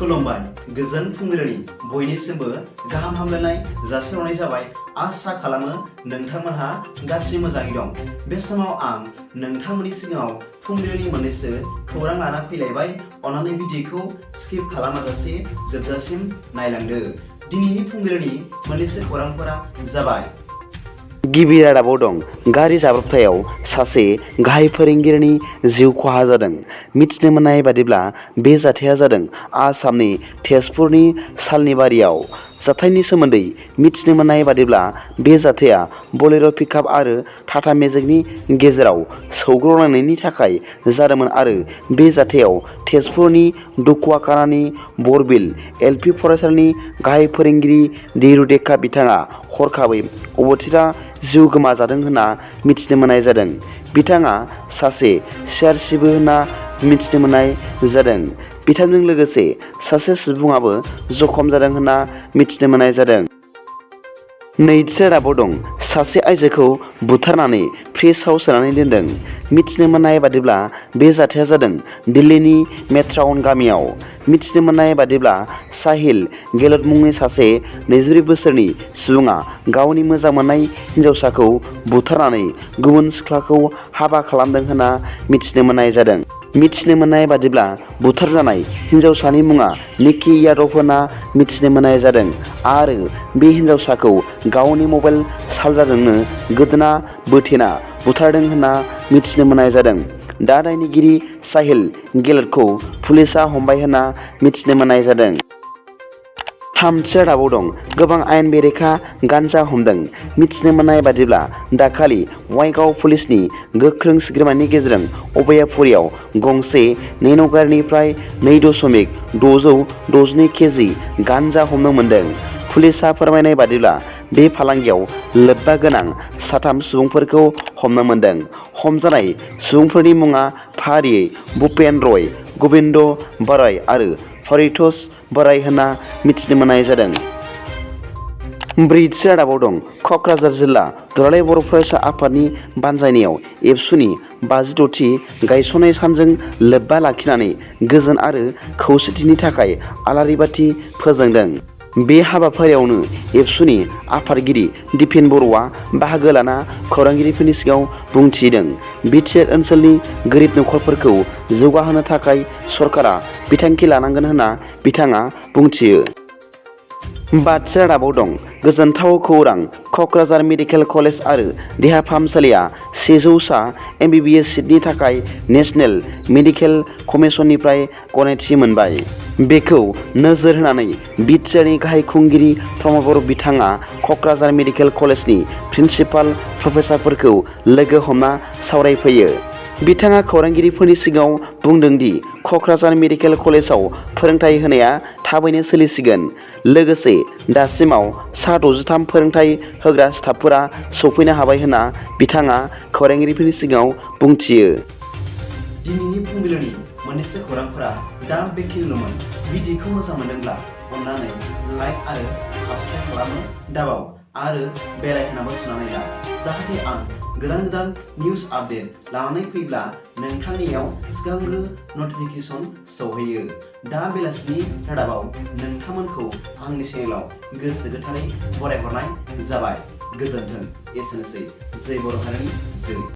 खुलुमबाय गोजोन फुंबिलिनि बयनिसिमबो गाहाम हामलायनाय जासिहरनाय जाबाय। आसा खालामो नोंथांमोनहा गासै मोजाङै दं। बे समाव आं नोंथांमोननि सिगाङाव फुंबिलिनि मोननैसो खौरां लाना फैलायबाय। अन्नानै भिडिअखौ स्किप खालामाजासे जोबजासिम नायलांदो। दिनैनि फुंबिलिनि मोननैसो खौरांफोरा जाबाय। गिबि रादाबाव दं गारि जाब्रबथायाव सासे गाहाय फोरोंगिरिनि जिउ खहा जादों। मिथिनो मोननाय बादिब्ला बे जाथाया जादों आसामनि तेजपुरनि सालनिबारियाव। जाथायनि सोमोन्दै मिथिनो मोननाय बादिब्ला बे जाथाया बलेर' पिकआप आरो टाटा मेजिकनि गेजेराव सौग्रावलायनायनि थाखाय जादोंमोन आरो बे जाथायाव तेजपुरनि दुखुवाखानानि बरबिल एल.पि. फरायसालिनि गाहाय फोरोंगिरि धिरुदेका बिथाङा हरखाबै अबथिरा जिउ गोमाजादों होनना मिथिनो मोननाय जादों। बिथाङा सासे सिआरसिबो होनना मिथिनो मोननाय जादों। बिथांजों लोगोसे सासे सुबुङाबो जखम जादों होनना मिथिनो मोननाय जादों। नैथि रादाबाव दं सासे आइजोखौ बुथारनानै फ्रिजआव सोनानै दोनदों। मिथिनो मोननाय बादिब्ला बे जाथाया जादों दिल्लीनि मेट्राउन गामियाव। मिथिनो मोननाय बादिब्ला साहिल गेहलत मुंनि सासे 24 बोसोरनि सुबुङा गावनि मोजां मोननाय हिन्जावसाखौ बुथारनानै गुबुन सिख्लाखौ हाबा खालामदों होनना मिथिनो मोननाय जादों। मिथिनो मोननाय बादिब्ला बुथारजानाय हिन्जावसानि मुङा निकी यादव होनना मिथिनो मोननाय जादों आरो बे हिन्जावसाखौ गावनि मबाइल चार्जारजोंनो गोदोना बोथेना बुथारदों होनना मिथिनो मोननाय जादों। दा दायनिगिरि साहिल गेहलतखौ पुलिसआ हमबाय होनना मिथिनो मोननाय जादों। थामथि रादाबाव दं गोबां आयेन बेरेखा गान्जा हमदों। मिथिनो मोननाय बादिब्ला दाखालि वाइगाव पुलिसनि गोख्रों सिग्रोमनायनि गेजेरजों अभयापुरियाव गंसे नेन' गारिनिफ्राय 2.662 केजि गान्जा हमनो मोनदों। पुलिसआ फोरमायनाय बादिब्ला बे फालांगियाव लोब्बा गोनां 3 सुबुंफोरखौ हमनो मोनदों। हमजानाय सुबुंफोरनि मुङा फारियै भुपेन रय, गोविन्द बराय आरो परितोष बराय होनना मिथिनो मोननाय जादों। ब्रैथि रादाबाव दं क'क्राझार जिल्ला दुलाराय बर' फरायसा आफादनि बानजायनायाव एबसुनि 56थि गायसननाय सानजों लोब्बा लाखिनानै गोजोन आरो खौसेथिनि थाखाय आलारि बाथि फोजोंदों। बे हाबाफारियावनो एबसुनि आफादगिरि दिपेन बर'आ बाहागो लाना खौरांगिरिफोरनि सिगाङाव बुंथिदों। BTR ओनसोलनि गोरिब नखरफोरखौ जौगाहोनो थाखाय सरकारा बिथांखि लानांगोन होनना बिथाङा बुंथियो। बाथि रादाबाव दं गोजोनथाव खौरां क'क्राझार मेडिकेल कलेज आरो देहा फाहामसालिया 100सा MBBS सिटनि थाखाय नेशनेल मेडिकेल कमिसननिफ्राय गनायथि मोनबाय। बेखौ नोजोर होनानै BTRनि गाहाय खुंगिरि प्रमद बर' बिथाङा क'क्राझार मेडिकेल कलेजनि प्रिन्सिपाल प्रफेसारफोरखौ लोगो हमना सावरायफैयो। बिथाङा खौरांगिरिफोरनि सिगाङाव बुंदों दि क'क्राझार मेडिकेल कलेजाव फोरोंथाय होनाया थाबैनो सोलिसिगोन। लोगोसे दासिमाव सा 63 फोरोंथाय होग्रा स्टाफफोरा सौफैनो हाबाय होनना बिथाङा खौरांगिरिफोरनि सिगाङाव बुंथियो। दिनैनि फुंबिलिनि मोननैसो खौरांफोरा दा बेखिनिल'मोन। भिडिअखौ मोजां मोनदोंब्ला अन्नानै लाइक आरो साबस्क्राइब खालामनो दाबाव आरो बेल आइकनआबो थुनानै ला, जाहाथे आं गोदान निउज आपडेट लानानै फैब्ला नोंथांनियाव सिगांग्रो नटिफिकेसन सौहैयो। दा बेलासिनि रादाबाव नोंथांमोनखौ आंनि चेनेलाव गोसो गोथारै बरायहरनाय जाबाय। गोजोन्थों। एसेनोसै। जै बर' हारिनि जै।